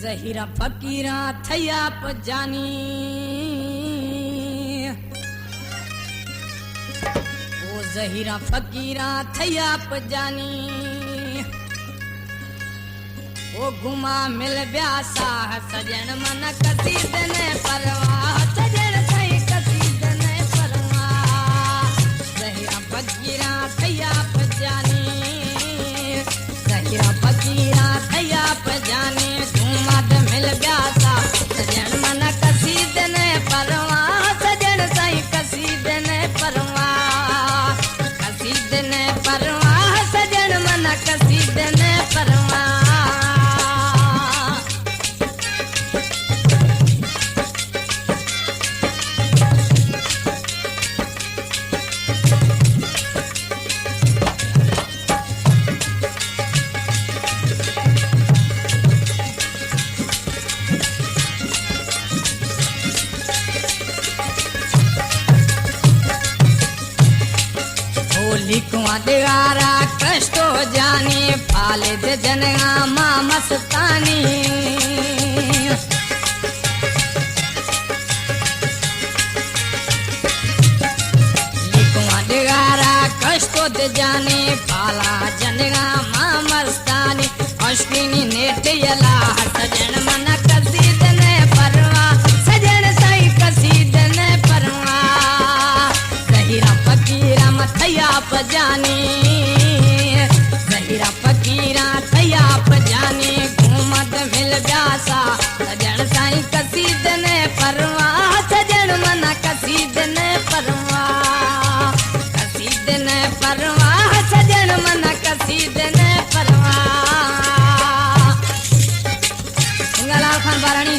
زہیراں فقیراں تھئی آپ جانی، او زہیراں فقیراں تھئی آپ جانی، او گما مل بیا ساہ سجن من کسی دن پرواہ، سجن سائیں کسی دن پرواہ۔ زہیراں فقیراں تھئی آپ جانی، زہیراں فقیراں تھئی آپ جانی، گوماد مل بیا ساہ سجن من کسی دن پرواہ، سجن سائیں کسی دن پرواہ، کسی دن پرواہ، سجن من کسی دن پرواہ۔ ہولی کواں ڈگارا کشتو جانی، پالد جنگا ماں مستانی۔ لیکواں ڈگارا کشتو دے جانی، پالا جنگا ماں مستانی۔ اشکینی نیٹ یلا سجن من کسی دن پرواہ، سجن سائیں کسی دن پرواہ۔ زہیراں فقیراں من تھئی آپ جانی، زہیراں فقیراں تھئی آپ جانی، گومد مل بیا ساہ سجن سائیں کسی دن پرواہ، سجن من کسی دن پرواہ، کسی دن پرواہ، سجن من کسی دن پرواہ۔ گنگا لال خان بارانی۔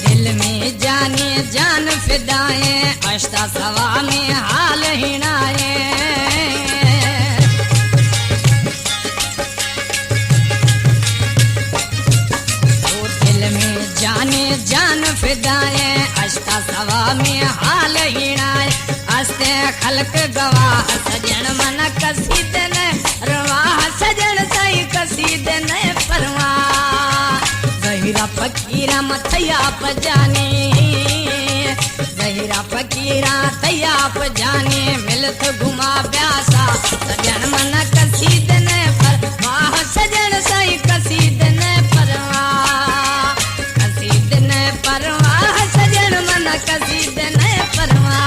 دل میں جانی جان فدائیں، اشتا سوا میں حال ہنائیں۔ او دل میں جانی جان فدائیں، اشتا سوا میں حال ہنائیں۔ استے خلق گواہ سجن من کسی دن رواہ، سجن سائیں کسی دن پرواہ۔ زہیراں فقیراں من تھئی آپ جانی، زہیراں فقیراں تھئی آپ جانی، ملت گما بیا ساہ سجن من کسی دن پرواہ، سجن سائیں کسی دن پرواہ، کسی دن پرواہ، سجن من کسی دن پرواہ۔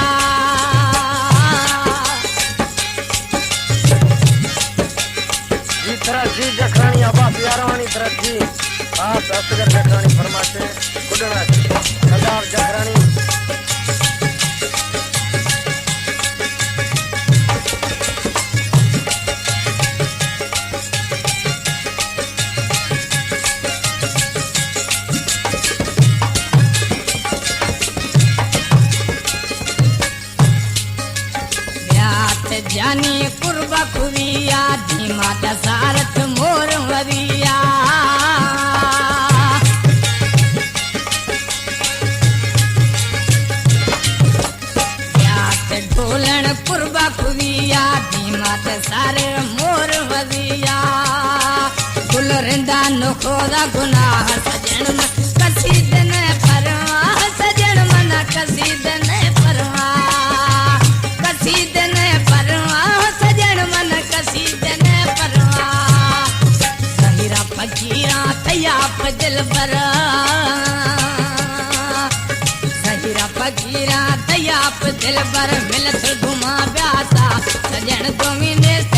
جی تھرا جی جکھرانی عباس یاروانی تھرا جی، خاص اصغر جکھرانی فرمائش ایں، گڈنا سردار جکھرانی۔ بیات جانی قربہ کھویا، دیما دسارت مور وریا۔ بیات ڈھولن قربہ کھویا، دیما دسار مور وریا۔ گل رندا نخودا گناہ سجن من کسی دن پرواہ، سجن من کسی دن پرواہ، کسی دن پرواہ، سجن من کسی دن پرواہ۔ زہیراں فقیراں تھئی آپ دلبر، زہیراں فقیراں تھئی آپ دلبر، ملت گما بیا ساہ سجن دومی نیست